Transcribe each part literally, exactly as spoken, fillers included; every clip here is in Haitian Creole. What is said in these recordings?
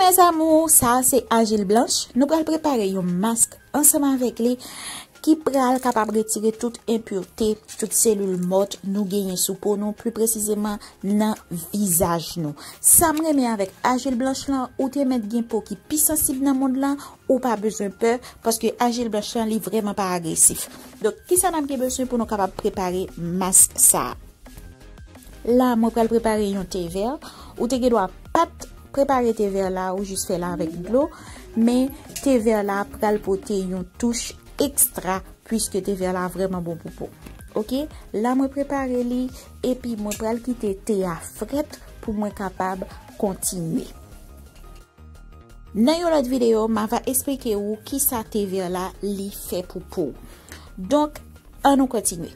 Mes amours, sa a se ajil blanch. Nou pral prepare yon mask ansanm avèk li ki pral kapab retire tout enpirte, tout selil mò nou genyen sou po nou, pli presizeman nan vizaj nou. Sa m renmen avèk ajil blanch lan, ou te mèt gen po ki pi sansib nan mond lan, ou pa bezwen pè, paske ajil blanch lan, li vrèman pa agresif. Donk, kisa n ap gen bezwen pou nou kapab prepare mask sa a? La, mwen pral prepare yon te vè. Ou te gen dwa pa t prepare te vè la, ou jis fè l avèk dlo. Men, te vè la pral pote yon touch ekstra, piske te vè la vrèman bon pou po. Oke? La, mwen prepare li, epi mwen pral kite te a frèt pou mwen kapab kontinye. Nan yon lòt videyo, m a va esplike ou kisa te vè la li fè pou po w. Donk, ann nou kontinye.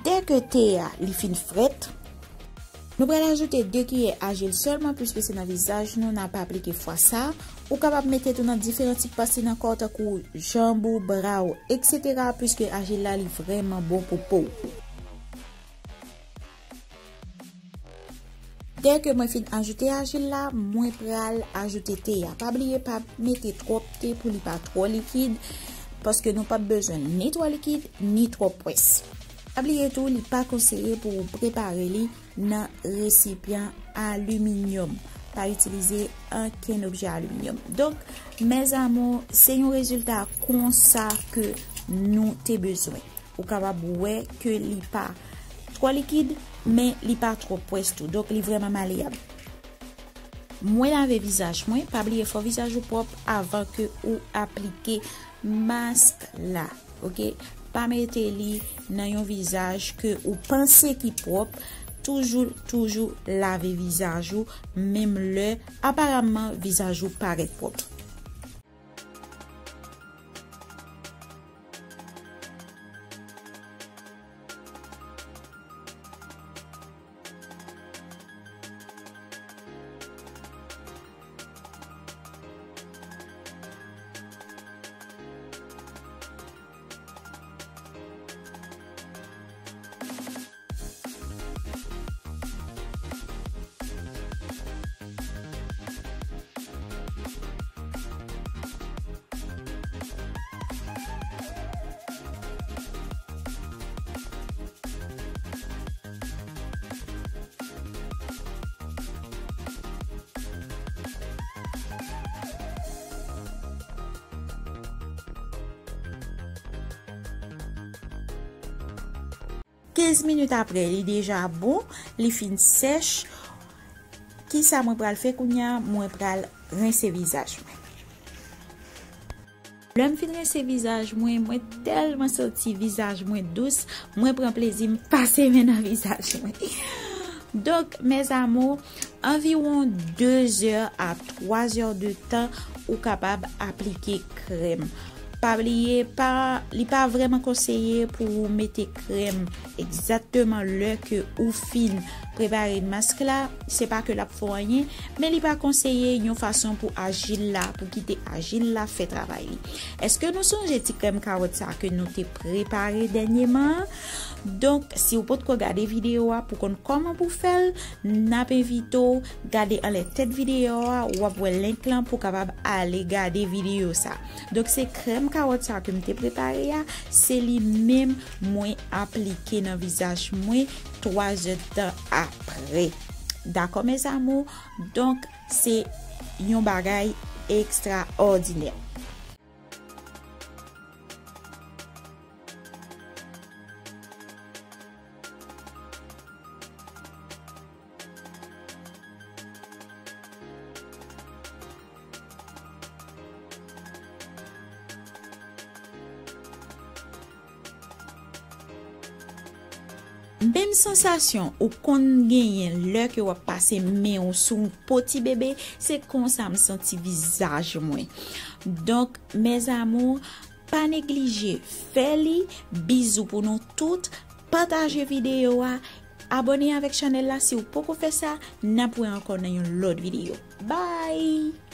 Dèke te a li fin frèt, nou pral ajoute de kiyè ajil sèlman, piske se nan vizaj nou n ap aplike fwa sa a. Ou kapab mete tou nan diferan tip pati nan kò w, tankou janm ou, bra w, etsetera, piske ajil la li vrèman bon pou po w. Dèke mwen fin ajoute ajil la, mwen pral ajoute te a. Pa bliye pa mete twòp te pou li pa twò likid, paske nou p ap bezwen l ni twò likid, ni twò pwès. Pa bliye tou, li pa konseye pou w prepare li nan resipyan aliminyòm. Pa itilize okenn objè aliminyòm. Donk, mes amours, se yon rezilta konsa ke nou te bezwen. Ou kapab wè ke li pa twò likid, men li pa twò pwès tou. Donk, li vrèman maleyab. Mwen lave vizaj mwen. Pa bliye fò vizaj ou pwòp avan ke ou aplike mask la. Oke? Pa mete li nan yon vizaj ke ou panse ki pwòp. Toujou, toujou lave vizaj ou, menm lè aparamman vizaj ou parèt pwòp. Kenz minit apre, li deja bon, li fin sèch. Kisa mwen pral fè kounye a? Mwen pral rense vizaj mwen. Lè m fin rense vizaj mwen, mwen tèlman santi vizaj mwen dous, mwen pran plezi m pase men nan vizaj mwen. Donk, mes amours, anviwon de zè a twa zè de tan, ou kapab aplike krèm. Pa bliye, pa, li pa vrèman konseye pou ou mete krèm egzakteman lè ke ou fin prepare mask la. Se pa ke l ap fè w anyen, men li pa konseye yon fason pou ajil la, pou kite ajil la fè travay li. Èske nou sonje ti krèm kawòt sa ke nou te prepare dènyèman an? Donk, si w potko gade videyo a pou konn kòman pou fè l, n ap envite w gade anlè tèt videyo a, w ap wè link lan pou w kapab ale gade videyo sa. Donk, se krèm kawòt sa ke m te prepare a, se li menm mwen aplike nan vizaj mwen twa zè tan apre. Dakò, mes amours? Donk, se yon bagay ekstraòdinè. Menm sansasyon ou konn genyen lè ke w ap pase men w sou yon po ti bebe, se konsa m santi vizaj mwen. Donk, mes amours, pa neglije fè li. Bizou pou nou tout. Pataje videyo a. Abòne avèk chanèl la si w poko fè sa. N ap wè ankò nan yon lòt videyo. Bye!